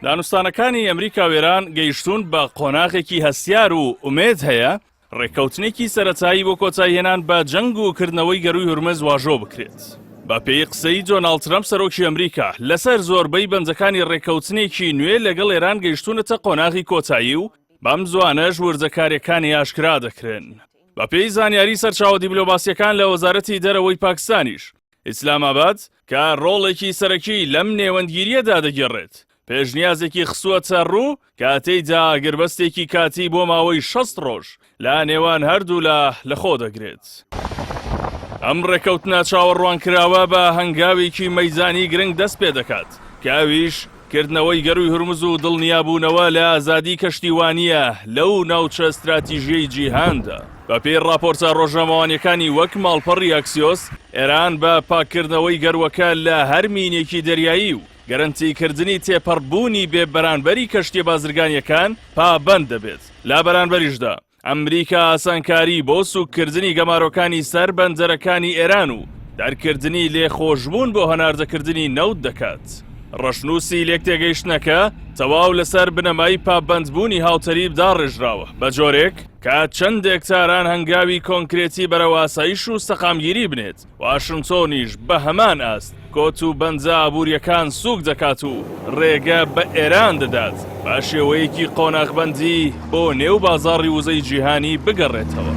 دانوستانەکانی ئەمریکا و ئێران گەیشتوون بە قۆناغێکی هەستیار و ئومێد هەیە ڕێککەوتنێکی سەرەتایی بۆ کۆتاییهێنان بە جەنگ و کردنەوەی گەرووی هورمز واژۆ بکرێت. بەپێی قسەی دۆناڵد ترەمپ سەرۆکی ئەمریکا، لەسەر زۆربەی بەندەکانی ڕێککەوتنێکی نوێ لەگەڵ ئێران گەیشتوونەتە قۆناغی کۆتایی و بەم زووانەش وردەکارییەکانی ئاشکرا دەکرێن. بەپێی زانیاری سەرچاوە دیبلۆماسییەکان لە وەزارەتی دەرەوەی پاکستانیش، ئیسلامئاباد کە ڕۆڵێکی سەرەکی لەم نێوەندگیرییەدا دەگێڕێت، پێشنیازێکی خستووەتە ڕوو کە تێیدا ئاگربەستێکی کاتی بۆ ماوەی 60 ڕۆژ لە نێوان هەردوولا لەخۆ دەگرێت. ئەم ڕێککەوتنە چاوەڕوانکراوە بە هەنگاوێکی مەیدانی گرنگ دەست پێدەکات کە ئەویش کردنەوەی گەرووی هورمز و دڵنیابوونەوە لە ئازادی کەشتیوانییە لەو ناوچە ستراتیژییەی جیهاندا. بەپێی ڕاپۆرتە ڕۆژنامەوانییەکانی وەک ماڵپەڕی ئەکسیۆس، ئێران بە پاککردنەوەی گەرووەکە لە هەر مینێکی دەریایی و گەرەنتیکردنی تێپەڕبوونی بێ بەرانبەری کەشتییە بازرگانییەکان پابەند دەبێت، لە بەرانبەریشدا ئەمریکا ئاسانکاری بۆ سووککردنی گەمارۆکانی سەر بەندەرەکانی ئێران و دەرکردنی لێخۆشبوون بۆ هەناردەکردنی نەوت دەکات. ڕەشنووسی لێکتێگەیشتنەکە تەواو لەسەر بنەمای پابەندبوونی هاوتەریب داڕێژراوە، بە جۆرێک کە چەندێک تاران هەنگاوی کۆنکرێتی بەرەو ئاسایش و سەقامگیری بنێت، واشنتۆنیش بە هەمان ئاست کۆت و بەندە ئابوورییەکان سووک دەکات و رێگە بە ئێران دەدات بە شێوەیەکی قۆناغبەندی بۆ نێو بازاڕی وزەی جیهانی بگەڕێتەوە.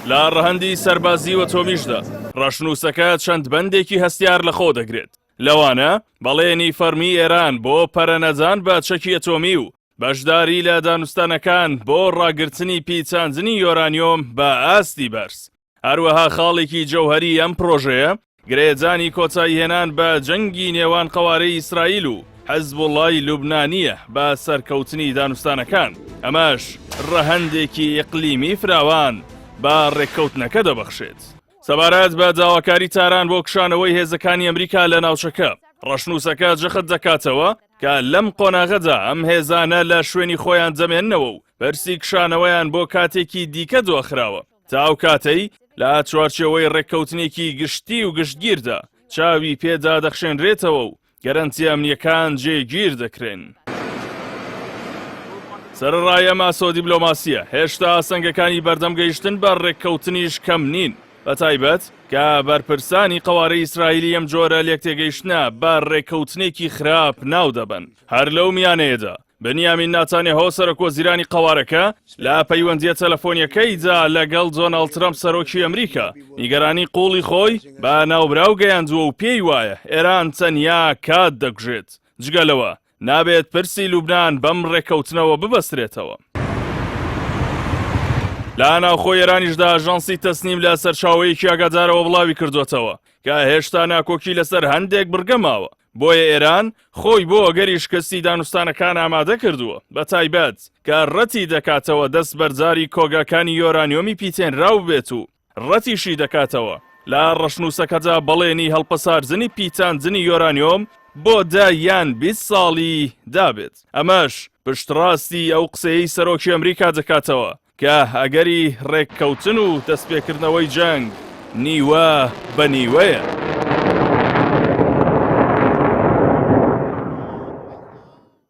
لە رەهەندی سەربازی و ئەتۆمیشدا، رەشنووسەکە چەند بەندێکی هەستیار لەخۆ دەگرێت، لەوانە بەڵێنی فەڕمی ئێران بۆ پەرەنەدان بە چەکی ئەتۆمی و بەشداری لە دانوستانەکان بۆ ڕاگرتنی پیتاندنی یۆرانیۆم بە ئاستی بەرز. هەروەها خاڵێکی جەوهەری ئەم پڕۆژەیە گرێدانی کۆتاییهێنان بە جەنگی نێوان قەوارەی ئیسرائیل و حزبوڵای لوبنانییە بە سەرکەوتنی دانوستانەکان، ئەمەش ڕەهەندێکی ئیقلیمی فراوان بە ڕێککەوتنەکە دەبەخشێت. سەبارەت بە داواکاری تاران بۆ کشانەوەی هێزەکانی ئەمریکا لە ناوچەکە، ڕەشنووسەکە جەخت دەکاتەوە کە لەم قۆناغەدا ئەم هێزانە لە شوێنی خۆیان دەمێننەوە و پرسی کشانەوەیان بۆ کاتێکی دیکە دواخراوە تا ئەو کاتەی لە چوارچێوەی ڕێککەوتنێکی گشتی و گشتگیردا چاوی پێدا دەخشێنرێتەوە و گەرەنتی ئەمنییەکان جێگیر دەکرێن. سەرەڕای ئەم ئاسۆ دیبلۆماسییە، هێشتا ئاستەنگەکانی بەردەم گەیشتن بە ڕێککەوتنیش کەم نین، بەتایبەت کە بەرپرسانی قەوارەی ئیسرائیلی ئەم جۆرە لێکتێگەیشتنە بە ڕێککەوتنێکی خراپ ناو دەبەن. هەر لەو میانەیەدا بنیامین ناتانیاهۆ سەرۆکوەزیرانی قەوارەکە لە پەیوەندییە تەلەفۆنییەکەیدا لەگەڵ دۆناڵد ترەمپ سەرۆکی ئەمریکا نیگەرانی قووڵی خۆی بە ناوبراو گەیاندووە و پێی وایە ئێران تەنیا کات دەکوژێت. جگە لەوە نابێت پرسی لوبنان بەم ڕێککەوتنەوە ببەسترێتەوە. لە ناوخۆی ئێرانیشدا ئاژانسی تەسنیم لە سەرچاوەیەکی ئاگادارەوە بڵاوی کردووەتەوە کە هێشتا ناکۆکی لەسەر هەندێک بڕگە ماوە، بۆیە ئێران خۆی بۆ ئەگەری شکستی دانوستانەکان ئامادە کردووە، بە تایبەت کە ڕەتی دەکاتەوە دەستبەرداری کۆگاکانی یۆرانیۆمی پیتێنراو ببێت و ڕەتیشی دەکاتەوە لە ڕەشنووسەکەدا بەڵێنی هەڵپەساردنی پیتاندنی یۆرانیۆم بۆ دە یان 20 ساڵی دابێت. ئەمەش پشتڕاستی ئەو قسەیەی سەرۆکی ئەمریکا دەکاتەوە کە ئەگەری ڕێککەوتن و دەستپێکردنەوەی جەنگ نیوە بە نیوەیە.